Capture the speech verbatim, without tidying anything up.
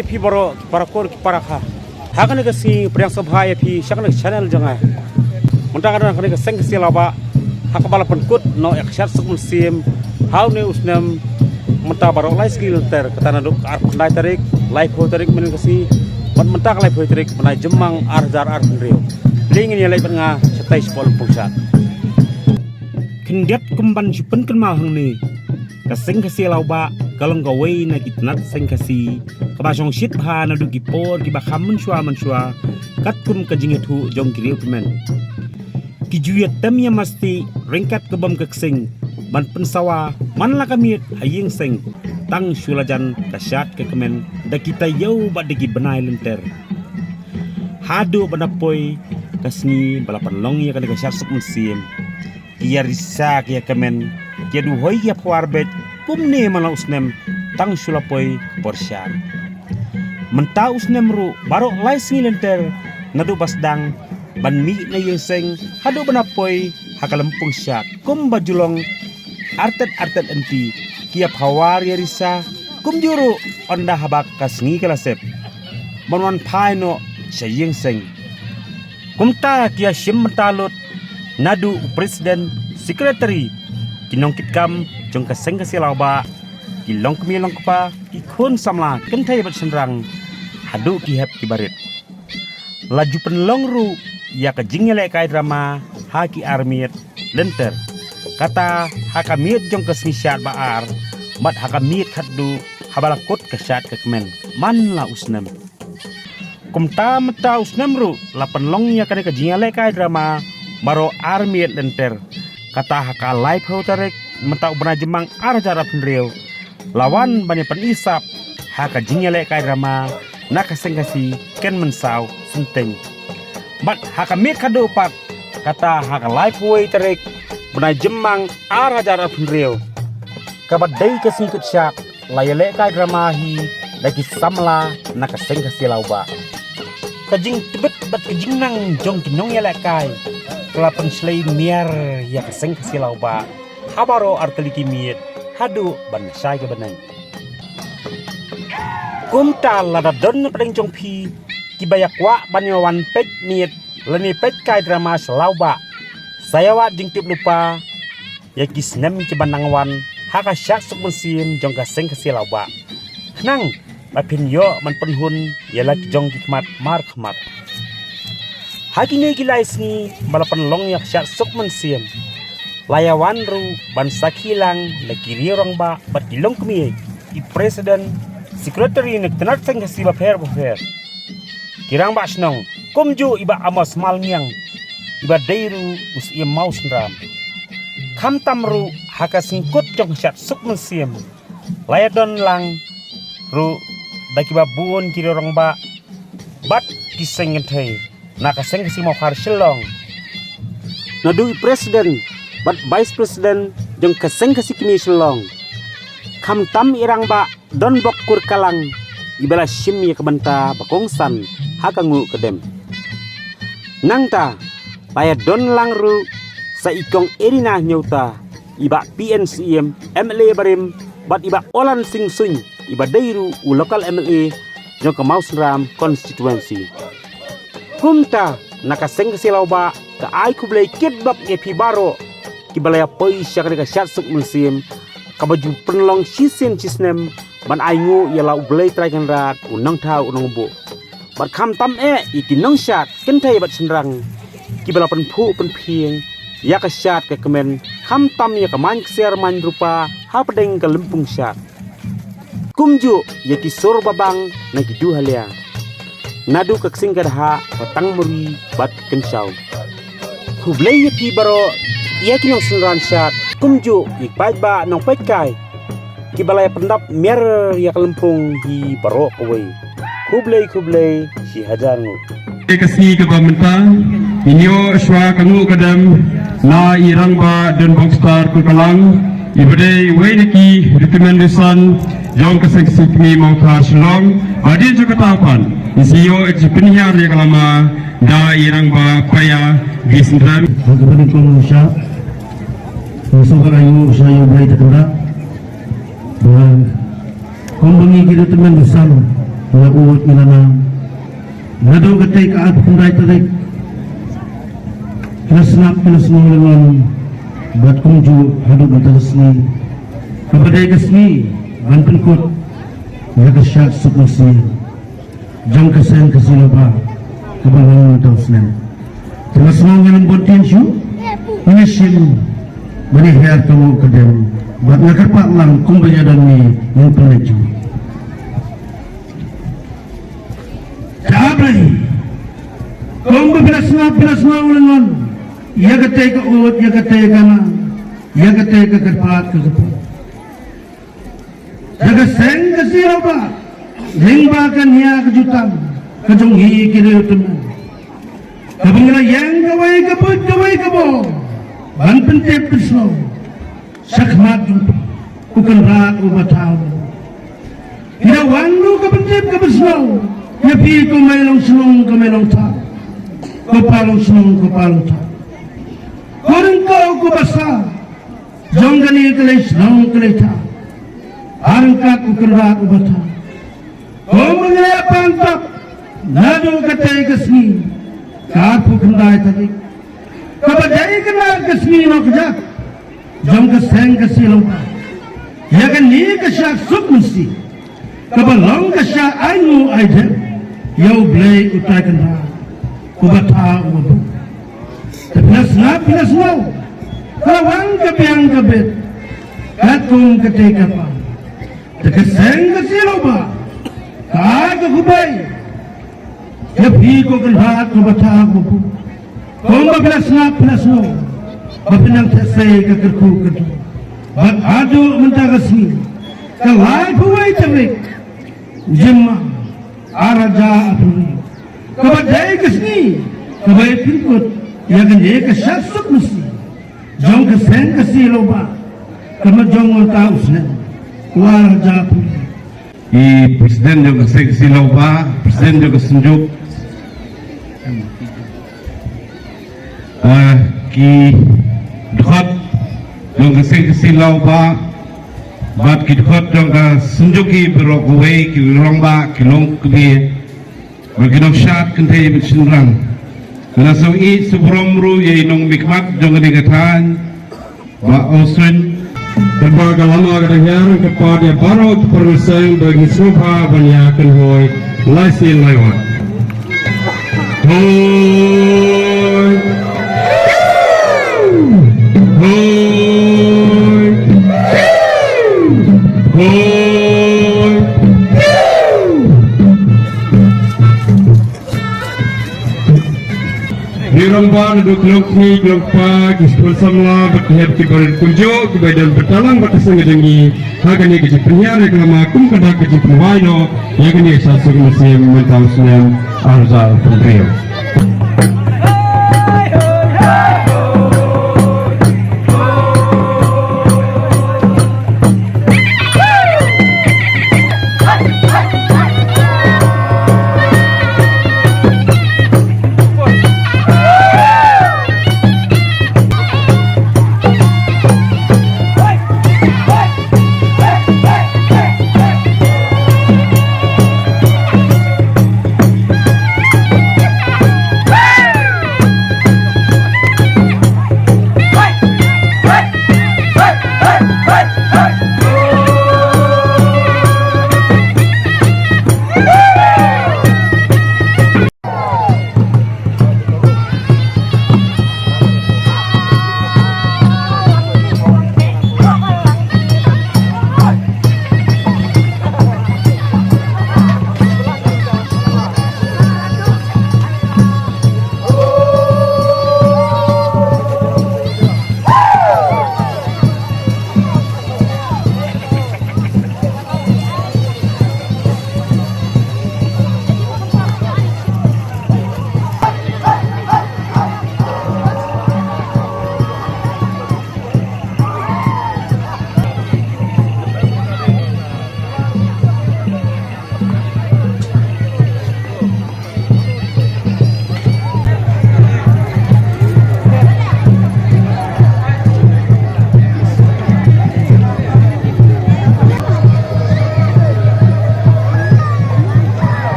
Phi baroh ki para kur ki para kha, ha kane ka sngi pdiang sngewbha ïa phi sha kane ka channel jong nga. Mynta ka don kane ka Seng Khasi Lawbah ha kaba la pynkut noh ïa ka shad suk mynsiem ha une u snem. Mynta baroh lai sngi lynter, kata naduh ka arphew khyndai tarik, laiphew tarik mynne ka sngi, bad mynta ka laiphew tarik bnai Jymmang ar hajar arphew hynriew. Phi ngin ïa leit bad nga shatai shapoh lympung shad. Khyndiat kum ban shu pynkynmaw hangne, ka Seng Khasi Lawbah ka long kawei na ki tnat seng Khasi kaba shong shit bha naduh ki por kiba kham mynshuwa mynshuwa, katkum ka jingïathuh jong ki riew tymmen. Ki ju ïatem ïa masti ryngkat ka bym ka ksing ban pynsawa man la ka miet ha ïing seng, tang shu la jan ka shad ka kmen da ki taïew bad da ki bnai lynter. Haduh ba na poi ka sngi ba la pynlong ïa kane ka shad suk mynsiem, ki ïa risa ki ïa kmen, ki ïa duhoi ki ïa phuar beit kumne man la u snem, tang shu la poi ka por shad. Mynta u snem ruh baroh lai sngi lynter, naduh ba sdang ban mih na ïing seng haduh ba na poi ha ka lympung shad, kumba ju long artet artet lynti, ki ïa phuar ïa risa, kumjuh ruh ynda haba ka sngi ka la sep ban wan phai noh sha ïing seng. Kumta ki ïa shim bynta lut naduh u president, secretary, ki nongkitkam jong ka Seng Khasi Lawbah, ki longkmie longkpa, ki khun samla kynthei bad shynrang, haduh ki hep ki barit. La ju pynlong ruh ïa ka jingïalehkai drama ha ki ar miet lynter, kata ha ka miet jong ka sngi shad ba ar bad ha ka miet khatduh haba la kut ka shad ka kmen man la u snem. Kumta mynta u snem ruh la pynlong ïa kane ka jingïalehkai drama baroh ar miet lynter, kata ha ka laiphew tarik mynta u bnai Jymmang ar hajar arphew hynriew, la wan ban ïa pynisap ha ka jingïalehkai drama na ka Seng Khasi Kynmynsaw Synteng. Bad ha ka miet khatduh pat, kata ha ka laiphew wei tarik bnai Jymmang ar hajar arphew hynriew, kaba dei ka sngi kut shad, la ïalehkai drama hi da ki samla na ka Seng Khasi Lawbah. Ka jingtbit bad ka jingnang jong ki nongïalehkai ka la pynshlei miar ïa ka Seng Khasi Lawbah ha baroh artylli ki miet haduh ban shai ka bneng. Kumta lada don na pdeng jong phi kiba ïa kwah ban ïa wan peit miet lane peit kai drama sha Lawbah, sa ïa wad jingtip lypa ïa ki snem kiba nang wan ha ka shad suk mynsiem jong ka Seng Khasi Lawbah, khnang ba phin ïoh ban pynhun ïa la ki jong ki khmat markhmat. Ha kine ki lai sngi ba la pynlong ïa ka shad suk mynsiem, la ïa wan ruh ban sakhi lang da ki riew rangbah bad ki longkmie, ki president, secretary na ki tnat Seng Khasi bapher bapher, ki rangbah shnong, kumjuh i Bah Amos Malngiang, iba dei ruh u Syiem Mawsynram. Khamtam ruh ha ka sngi kut jong ka shad suk mynsiem, la ïa don lang ruh da kiba bun ki riew rangbah bad ki seng kynthei na ka Seng Khasi Mawkhar Shillong, naduh i president bad vice president jong ka Seng Khasi Kmie Shillong, khamtam i rangbah Donbok Kurkalang, iba la shim ïa ka bynta ba kongsan ha ka nguh ka dem. Nangta la ïa don lang ruh sa i Kong Erina Hynñiewta, i Bah P N Syiem, M L A barim, bad i Bah Olan Singh Suin, iba dei ruh u local M L A jong ka Mawsynram constituency. Kumta na ka Seng Khasi Lawbah ka ai khublei kitbok ïa phi baroh kiba la ïa poi sha kane ka shad suk mynsiem, kaba ju pynlong shisien shisnem ban ai nguh ïa la U Blei Trai Kynrad, U Nongthaw U Nongbuh. Bad khamtam eh ïa ki nongshad kynthei bad shynrang kiba la pynphuh pynphieng ïa ka shad ka kmen, khamtam ïa ka main ksiar main rupa hapdeng ka lympung shad. Kumjuh ïa ki sur babang na ki duhalia, naduh ka ksing ka dha, ka tangmuri bad ka kynshaw. Khublei ïa phi baroh ïa ki nongsynran shad, kumjuh ïa ki paidbah nongpeitkai kiba la ïa pyndap miar ïa ka lympung hi baroh kawei. Khublei khublei shi hajar nguh. Ka sngi kaba mynta, ngin ïoh shuwa ka nguh ka dem na i Rangbah Donbok Star Kurkalang, iba dei wei na ki riew tymmen riew san jong ka Seng Khasi Kmie Mawkhar Shillong. Hadien jong kata pat, ngin sa ïoh jingpynhiar ïa ka lama da i Rangbah Paya Gisendram. Bad kaba nyngkong, ngin sa, ngin sa ïoh sha ïa U Blei ta kynrad. Bad kumba ngi ki riew tymmen riew san Nga ud nga na, naduh katei ka arphew khyndai tarik, ki la sngap ki la sngew lyngkot, bad kumjuh haduh mynta ka sngi, kaba dei ka sngi ban pynkut ïa ka shad suk mynsiem jong ka seng Khasi Lawbah kaba long mynta u snem. Te nga sngew ngan ym bun ktien shuh, ngi shim ban ïa hiar ka ngooh ka dem, bad nga kyrpad lang kumba ïa don ngi ngin pynleit shuh. Te A Blei, kumba phi la sngap, phi la sngew lyngkot ïa katei ka ud, ïa katei ka na, ïa katei ka kyrpad ka kyrpad. Da ka seng Khasi Lawbah, lyngba ka nia ka jutang ka jong ngi ki riew tymmen, kaba ngi la ïeng kawei ka buit kawei ka bor ban pyntip pynsngew sha khmat jong phi, U Kynrad uba thaw. Ngi la wan ruh ka pyntip ka pynsngew ïa phi, ko Mailong Shnong ko Mailong Thaw, ko Pa Long Shnong ko Pa Long Thaw, ko Ryngkaw ko Basa jong kane ka lei shnong ka lei thaw, ha ryngkat U Kynrad uba thaw. Kumba ngi la pan tap naduh katei ka sngi, ka arphew khyndai tarik, kaba dei ka nar ka sngi nongkjat jong ka seng Khasi Lawbah, ïa kane ka shad suk mynsiem, kaba long ka shad ai nguh ai dem ïa U Blei Uta Kynrad uba thaw uba bud. Te phi la sngap, phi la sngew, ka la wan ka biang ka bit katkum katei ka pan. Te ka seng Khasi Lawbah ka ai ka khublei ïa phi ko Kynrad kaba thaw kaba bud. Kumba phi la sngap, phi la sngew ba phin nang theh sei ka kyrkhu kyrdoh. Bad haduh mynta ka sngi, ka laiphew wei tarik u Jymmang, ar hajar arphew hynriew, kaba dei ka sngi kaba pynkut ïa kane ka shad suk mynsiem jong ka seng Khasi Lawbah, kaba jong mynta u snem u ar hajar arphew hynriew. I President jong ka seng Khasi Lawbah, President jong ka Synjuk, eh, ki dkhot jong ka seng Khasi Lawbah, bad ki dkhot jong ka Synjuk, ki baroh kawei, ki rangbah, ki longkmie, bad ki nongshad kynthei bad shynrang. Nga la sngewbha sngewburom ruh ïa i nongmihkhmat jong kane ka thaiñ, Bah Austin. Te ba ka lama ka dang hiar, nga kyrpad ïa baroh ki para seng ba ngin sngewbha ban ïa kynhoi lai sien lai wat. Hoi. Hoi. Hoi. Ngi rangbah naduh ki longkmie ki longkpa, ki skul samla bad ki hep ki barit kumjuh kiba don bynta lang bad ka seng ka jong ngi ha kane ka jingpynhiar ïa ka lama kum ka dak ka jingpynwai noh ïa kane ka shad suk mynsiem mynta u snem ar hajar arphew hynriew.